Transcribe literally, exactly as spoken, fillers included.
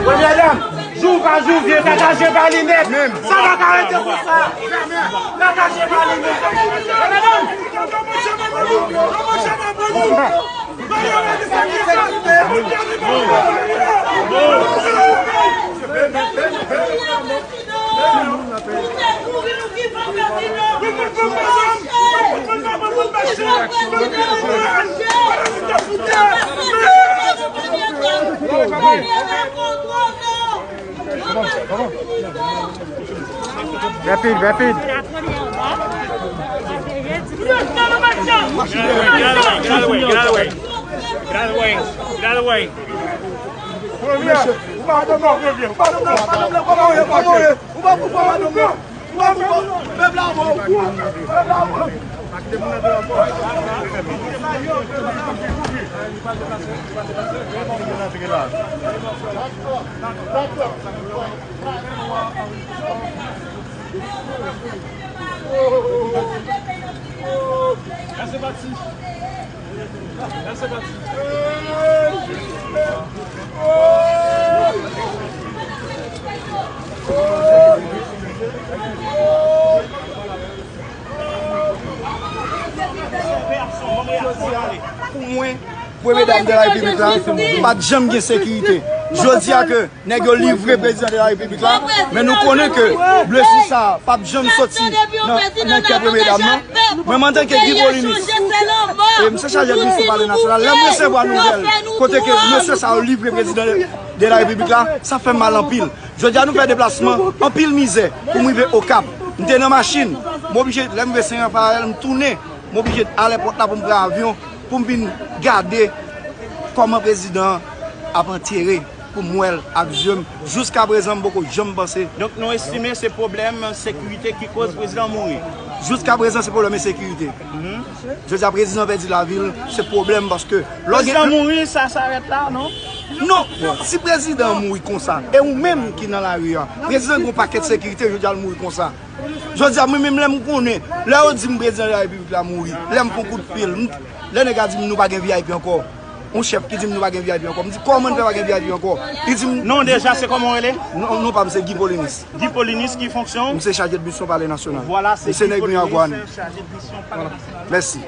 Premyè dam, jou pa jou vye, Tata Jen pa li nèt. Sa pa ka rete konsa. Tata Jen pa li nèt. Rapid, rapid. Get out of the way. Get out of the way. Get out of the way. Get out of the way. Premye, ou pa konprann, premye. Ou pa konprann, ou pa konprann, ou pa konprann, ou pa konprann. Pou mwen, premye dam de la repiblik la, pa t janm gen sekirite. Jodi a ke nèg yo livre prezidan de la repiblik la, men nou konnen ke blesi sa a p ap janm soti nan, nan kè premye dam nan. Menm antanke Guy Polynice, e misye chaje misyon palè nasyonal, lè m resevwa nouvèl kote ke mesye sa yo livre prezidan de, de la repiblik la, sa fè m mal anpil. Jodi a nou fè deplasman, anpil mizè pou m rive Okap. M te nan machin, m oblije, lè m rive Sen Rafaèl, m tounen, m oblije al èpòt la pou m pran avyon, pou m vin gade kòman prezidan an ap antere, pou m wè l ak zye m. Jiska prezan, m poko janm panse. Donk, nou estime se pwoblèm sekirite ki koz prezidan mouri? Jiska prezan, se pwoblèm ensekirite. Jodi a, prezidan pèdi lavi l, se pwoblèm paske lè w gen... Prezidan mouri, sa s'arrête là, non? Non, si prezidan mouri konsa, e ou menm ki nan lari a, prezidan gen yon pakèt sekirite, jodi a l mouri konsa. Jodi a, mwen menm lè m konnen, lè yo di m prezidan de la repiblik la mouri, lè m fè yon kout fil, m, lè nèg la di m nou pa gen V I P ankò, yon chèf ki di m nou pa gen V I P ankò, m di kòman n fè pa gen V I P ankò? Li di m... Non, deja, se kòman w rele? Non, non pa m se Guy Polynice. Guy Polynice, ki fonksyon? M se chaje de misyon palè nasyonal. Vwala, se Guy Polynice, chaje de misyon palè nasyonal. Mèsi.